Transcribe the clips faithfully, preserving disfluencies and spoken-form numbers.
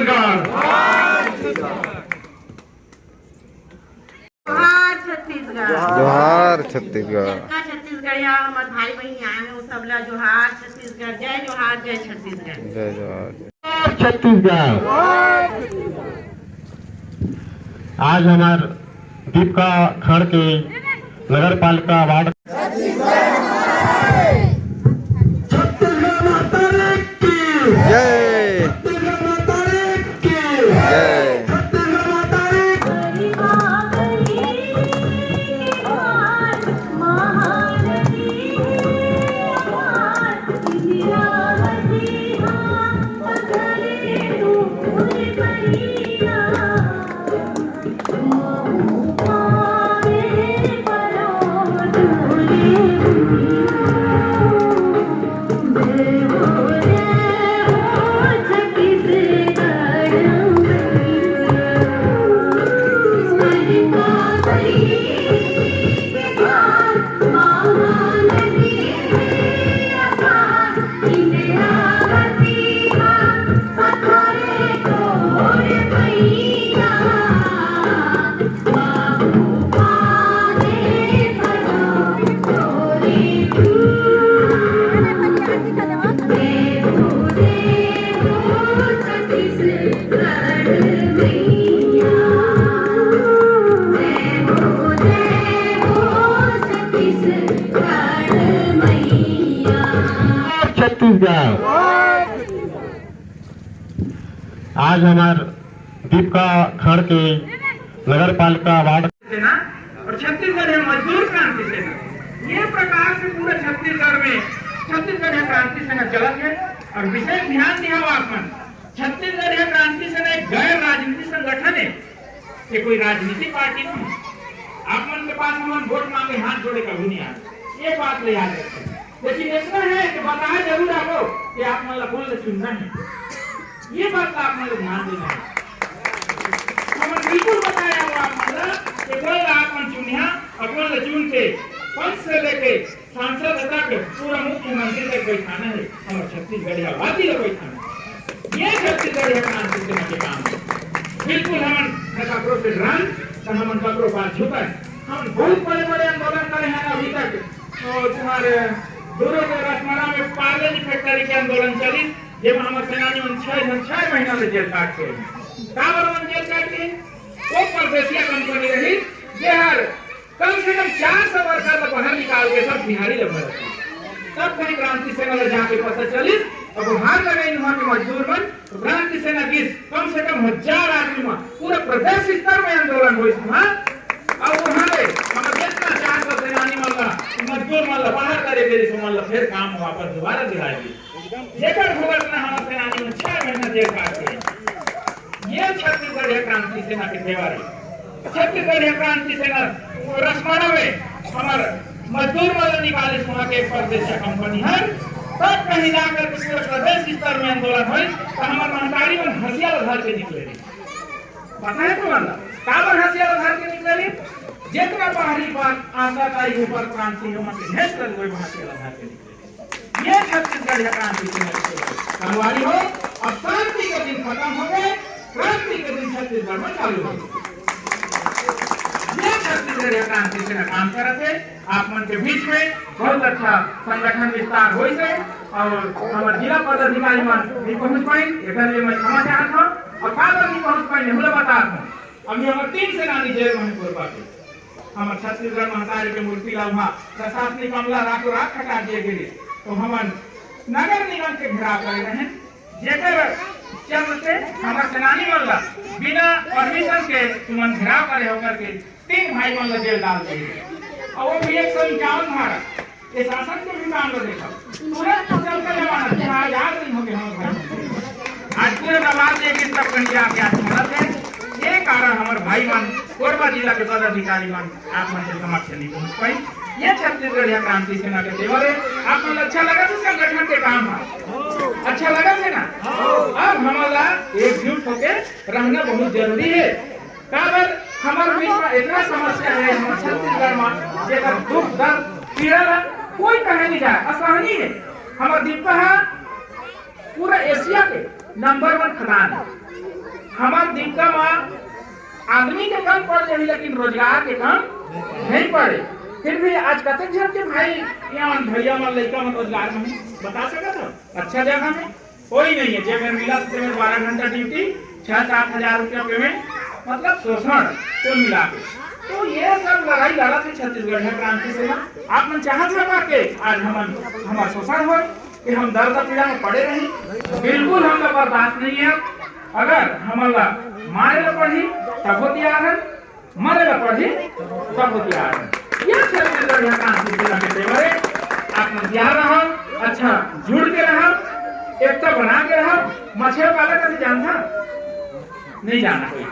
जोहार छत्तीसगढ़। जोहार छत्तीसगढ़। जतका छत्तीसगढ़िया हमर भाई बहिनी आए हे, वो सब ला जोहार छत्तीसगढ़, जय जोहार, जय छत्तीसगढ़। जय जोहार। छत्तीसगढ़। आज हमर दीपका खंड के नगर पालिका वार्ड। छत्तीसगढ़ माता रे की जय। छत्तीसगढ़ माता रे की जय। छत्तीसगढ़ माता रे की। छत्तीसगढ़। आज हमर दीपका खंड के नगर पालिका वार्ड सेना और छत्तीसगढ़ मजदूर क्रांति सेना, ये प्रकार से पूरा छत्तीसगढ़ में छत्तीसगढ़ क्रांति सेना चलत हे। और विशेष ध्यान दिया आप मन, छत्तीसगढ़ क्रांति सेना एक गैर राजनीतिक संगठन हे, ये कोई राजनीतिक पार्टी नहीं। आप मन के पास हमन वोट मांगे, हाथ जोड़े कभी नहीं आए, ये बात ले याद रखें। लेकिन इतना है कि बताए जरूर आपको कि आप मन ला कौन ला चुनना है, ये बात का आप मन ला ध्यान देना है। हमन बिल्कुल बताए आपको, आप मन ला कि कौन ला आप मन चुनिया, और कौन ला चुन के पंच से लेके सांसद तक पूरा मुख्यमंत्री तक बैठाना है, हमर छत्तीसगढ़िया वादी ला बैठाना है। ये छत्तीसगढ़िया क्रांति सेना के काम है। बिल्कुल हमन न ककरो से डरन, न हमन ककरो पास झुकन। हम बहुत बड़े-बड़े आंदोलन करे हैं अभी तक। तो तुम्हारे दूरों के रसमड़ा में पार्ले जी फैक्ट्री के आंदोलन चलिस, जेमा हमर सेनानी मन छह झन छह महीना ले जेल काट के रहिन। काबर मन जेल काट के? वो परदेसिया कंपनी रहिस, जेहर कम से कम चार सौ वर्कर ला बाहर निकाल के सब बिहारी ला भरत हे। तब कहीं क्रांति सेना ला जाके पता चलिस, अब हार लगाइन वहाँ के मजदूर मन, तो क्रांति सेना गिस, कम से कम हजार आदमी मा पूरा प्रदेश स्तर में आंदोलन होइस वहाँ। अब वहाँ ले हमर जितना चार सौ सेनानी मन ला, मजदूर मन ला बाहर करे गिस, मन ला फिर काम वापस दोबारा दिलाए गिस। जेकर भुगतना हमर सेनानी मन छह महीना जेल काट के। ये छत्तीसगढ़िया क्रांति सेना के तेवर हे। छत्तीसगढ़िया क्रांति सेना रसमड़ा में हमर मजदूर मन ला निकालिस वहाँ के परदेसिया कंपनी हर, तब कहीं जाकर के पूरा प्रदेश स्तर में आंदोलन होइस, तो हमर महतारी मन हंसिया ला धर के निकले रहिन। पता है तुम्हारा, काबर हंसिया ला धर के निकले रहिन? जितना बाहरी बात आता था, ये पर क्रांति हमर के नेशनल कोई हंसिया ला धर के निकले। ये छत्तीसगढ़िया क्रांति सेना के संगवारी हो, अब शांति के दिन खतम हो गए, क्रांति के दिन छत्तीसगढ़ में चालू हो गए। ये छत्तीसगढ़िया क्रांति सेना काम करत हे। आप मन के बीच में बहुत अच्छा संगठन विस्तार होइस हे और हमर जिला पदाधिकारी मन भी पहुंच पाइन, एकर लिए मैं क्षमा चाहत हूँ। और काबर नहीं पहुंच पाइन, हमला बतात हूँ। अभी हमर तीन सेनानी जेल में हे कोरबा के। हमर छत्तीसगढ़ महतारी के मूर्ति ला उहाँ प्रशासनिक अमला रातों रात हटा दिए गे। तो हमन नगर निगम के घेराव करे रहेन, जेकर चलते हमर सेनानी मन ला बिना परमिशन के तुमन घेराव करे हो करके तीन भाई मन ला जेल डाल दे। और वो भी एक सौ इक्यावन धारा, ये शासन के भी काम ला देखा। तुरंत चल के जमाना, तुम आजाद नहीं होगे हम भाई। आज पूरे दबाव दे के तब कहीं जाके आज मदद है। ये कारण हमर भाई मन, कोरबा जिला के पदाधिकारी मन, आप मन के समक्ष नहीं पहुंच पाई। ये छत्तीसगढ़िया क्रांति सेना के तेवर है। आप मन अच्छा लगा तो संगठन के काम है, अच्छा लगा है ना? अब हमारा एकजुट होके रहना बहुत जरूरी है। काबर हमर बीच में इतना समस्या है, हमर छत्तीसगढ़ में जेकर दुख दर्द पीड़ा ला कोई कहे नहीं जाए, असहनीय है। हमर दीपा है पूरा एशिया के नंबर वन खदान है। हमर दिक्कत म आदमी के कम पड़ जाही, लेकिन रोजगार के कम नहीं पड़े। फिर भी आज कतेक झन के भाई, यहाँ भैया मन, लइका मन रोजगार में हे, बता सकत हो? अच्छा जगह में कोई नहीं है। जे मेर मिला, ते मेर बारह घंटा ड्यूटी, छह सात हजार रुपया पेमेंट, मतलब शोषण कुल मिला के। तो ये सब लड़ाई लड़त हे छत्तीसगढ़िया क्रांति सेना। आप मन चाहत हे का के आज हमन, हमार शोषण हो, कि हम दर्द पीड़ा में पड़े रही? बिल्कुल हमला बर्दाश्त नहीं है। अगर हमला मारे ला पड़ही, तब हो तैयार है, मरे ला पड़ही, तब हो तैयार है। ये छत्तीसगढ़िया क्रांति सेना के तेवर है। आप मन तैयार रहा, अच्छा जुड़ के रहा, एकता बना के रहा। मछेव काला कथे जानथा? नहीं जाना कोई।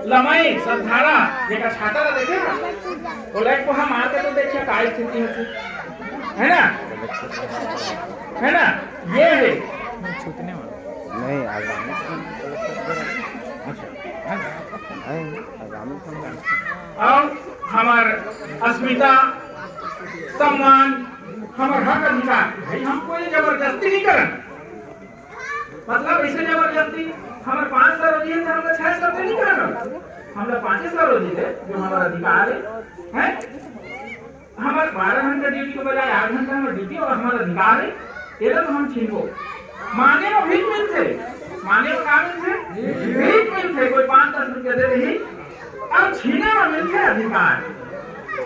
लमई, सतधारा, जेकर छाता ला देखे ना, वो लाइट को हम आके तो देखिए का स्थिति होती है ना, है ना? ये है। नहीं, आगामी अच्छा, है ना? नहीं, आगामी और हमार अस्मिता, सम्मान, हमार हक अधिकार, भाई हम कोई जबरदस्ती नहीं करन। मतलब ऐसे जबरदस्ती, हमारे पाँच सौ रोजी है तो हमला छह सौ नहीं करना, हमला पाँचे सौ रोजी दे, जो हमारा अधिकार है, हैं? हमारे बारह घंटा ड्यूटी के बजाय आठ घंटा हमारा ड्यूटी और हमारा अधिकार है, ये तो हम छीनबो। माने वो भी मिलते, माने वो का मिलते, भी मिलते, कोई पाँच दस रुपया दे रही, अब छीने में मिलते अधिकार,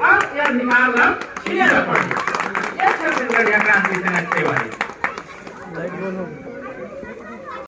अब ये अधिकार ला छीने ला पड़े। ये छत्तीसगढ़िया क्रांति सेना के सेवा है।